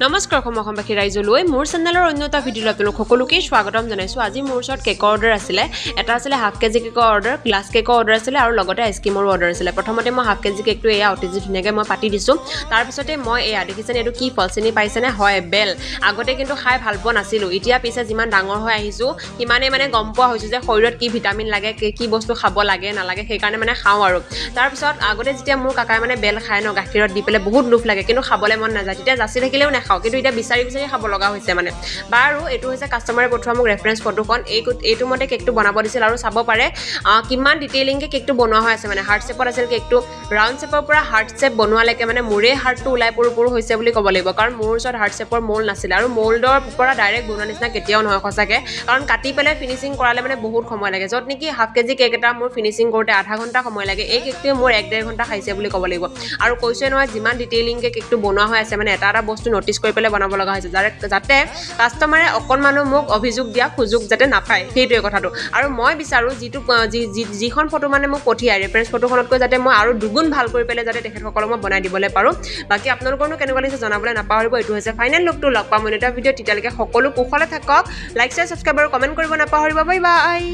নমস্কাৰ অসম, অসমবাসী ৰাইজলৈ মোৰ চেনেলৰ অন্য এটা ভিডিঅ'লৈ আপোনালোক সকলোকেই স্বাগতম জনাইছোঁ। আজি মোৰ ওচৰত কেকৰ অৰ্ডাৰ আছিলে। এটা আছিলে হাফ কেজি কেকৰ অৰ্ডাৰ, গ্লাছ কেকৰ অৰ্ডাৰ আছিলে আৰু লগতে আইচক্ৰীমৰো অৰ্ডাৰ আছিলে। প্ৰথমতে মই হাফ কেজি কেকটো এয়া অতি ধুনীয়াকৈ মই পাতি দিছোঁ। তাৰপিছতে মই এয়া দেখিছেনে, এইটো কি ফল চিনি পাইছেনে? হয়, বেল। আগতে কিন্তু খাই ভাল পোৱা নাছিলোঁ। এতিয়া পিছে যিমান ডাঙৰ হৈ আহিছোঁ, সিমানেই মানে গম পোৱা হৈছোঁ যে শৰীৰত কি ভিটামিন লাগে, কি বস্তু খাব লাগে নালাগে, সেইকাৰণে মানে খাওঁ আৰু। তাৰপিছত আগতে যেতিয়া মোৰ কাকাই মানে বেল খায় ন গাখীৰত দি পেলাই, বহুত লোভ লাগে, কিন্তু খাবলৈ মন নাযায়। তেতিয়া যাচি থাকিলেও নাখাওঁ, কিন্তু এতিয়া বিচাৰি বিচাৰি খাব লগা হৈছে মানে। বাৰু, এইটো হৈছে কাষ্টমাৰে পঠোৱা মোক ৰেফাৰেঞ্চ ফটোখন। এইটো মতে কেকটো বনাব দিছিল আৰু চাব পাৰে কিমান ডিটেইলিংকৈ কেকটো বনোৱা হৈ আছে। মানে হাৰ্ট শ্বেপত আছিল কেকটো। ৰাউণ্ড শ্বেপৰ পৰা হাৰ্ট শ্বেপ বনোৱালৈকে মানে মোৰেই হাৰ্টটো ওলাই পৰো পৰো হৈছে বুলি ক'ব লাগিব, কাৰণ মোৰ ওচৰত হাৰ্ট শ্বেপৰ ম'ল্ড নাছিলে আৰু ম'ল্ডৰ পৰা ডাইৰেক্ট বনোৱা নিচিনা কেতিয়াও নহয় সঁচাকৈ, কাৰণ কাটি পেলাই ফিনিচিং কৰালে মানে বহুত সময় লাগে। য'ত নেকি হাফ কেজি কেক এটা মোৰ ফিনিচিং কৰোঁতে আধা ঘণ্টা সময় লাগে, এই কেকটোৱে মোৰ 1-1.5 ঘণ্টা খাইছে বুলি ক'ব লাগিব। আৰু কৈছোৱে নহয়, যিমান ডিটেইলিংকৈ কেকটো বনোৱা হৈ আছে, মানে এটা এটা বস্তু ন'টিচ কৰি পেলাই বনাব লগা হৈছে, যাতে কাষ্টমাৰে অকণমানো মোক অভিযোগ দিয়া সুযোগ যাতে নাপায়, সেইটোৱে কথাটো। আৰু মই বিচাৰোঁ যিটো যিখন ফটো মানে মোক পঠিয়াই, ৰেফাৰেঞ্চ ফটোখনতকৈ যাতে মই আৰু দুগুণ ভাল কৰি পেলাই যাতে তেখেতসকলক মই বনাই দিবলৈ পাৰোঁ। বাকী আপোনালোকৰনো কেনেকুৱা লাগিছে জনাবলৈ নাপাহৰিব। এইটো হৈছে ফাইনেল লুকটো। লগ পাম অন্য এটা ভিডিঅ'। তেতিয়ালৈকে সকলো কুশলে থাকক। লাইক, শ্বেয়াৰ, ছাবস্ক্ৰাইব আৰু কমেণ্ট কৰিব নাপাহৰিব। Bye bye.